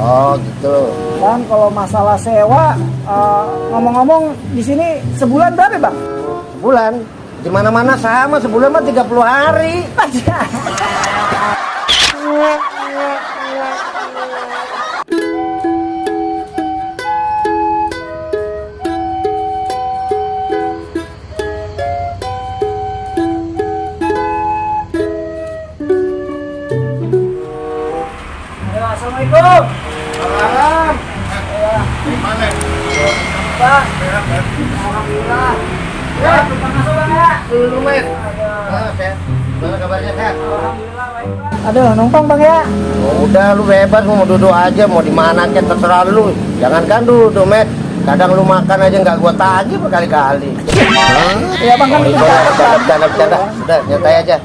Oh gitu. Dan kalau masalah sewa, ngomong-ngomong di sini sebulan berapa bang? Sebulan? Di mana-mana sama, sebulan mah 30 hari. Assalamualaikum. Salam. Gimana? Bang. Alhamdulillah. Ya, tukang masuk bang ya. Dulu, Met. Sehat. Gimana kabarnya, sehat? Alhamdulillah baik bang. Aduh, numpang bang ya. Oh, udah lu bebas, mau duduk aja, mau di mana aja terserah lu. Jangankan duduk, Met. Kadang lu makan aja nggak gua tagih berkali-kali. Iya bang kan Oh, itu bercanda. Udah, nyantai aja.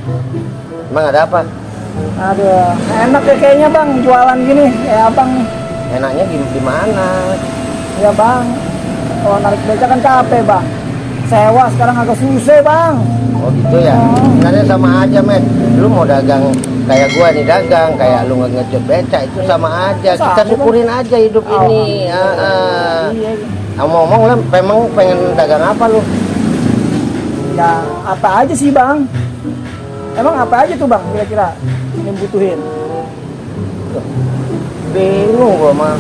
Emang ada apa? Aduh, enak ya kayaknya bang jualan gini. Ya bang, Enaknya gimana? ya bang. Kalau narik beca kan capek bang. Sewa sekarang agak susah bang. Oh gitu ya? Sebenarnya sama aja, Met. Lu mau dagang kayak gua nih dagang, kayak lu ngecut beca itu sama aja. Kita Sama, syukurin aja hidup ini. Iya. Ngomong-ngomong, lu memang pengen dagang apa lu? Ya apa aja sih bang? Emang apa aja tuh bang kira-kira yang butuhin? Bingung gua mah.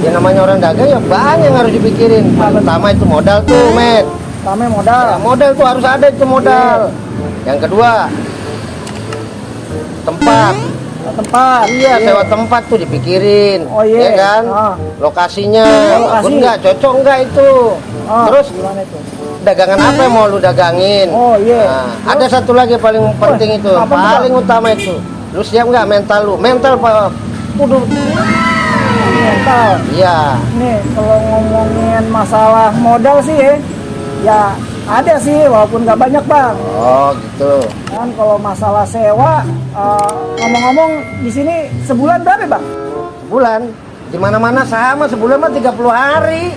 Ya namanya orang dagang ya banyak yang harus dipikirin. Pertama itu modal tuh, Met. Pertama modal. Ya, modal tuh harus ada itu modal. Yang kedua, tempat. Tempat. Iya, sewa tempat tuh dipikirin. Oh iya. Ya kan? Lokasinya, Lokasi. bagus nggak, cocok nggak itu. Terus gimana itu? dagangan apa yang mau lu dagangin? Oh iya. Nah, ada satu lagi yang paling penting itu, apa tuh, paling utama itu. Lu siap nggak mental lu? Mental Pak. Kudu. Mental. Iya. Nih kalau ngomongin masalah modal sih ya ada sih walaupun nggak banyak bang. Oh gitu. Kan kalau masalah sewa, ngomong-ngomong di sini sebulan berapa bang? Sebulan. Di mana-mana sama, sebulan mah 30 hari.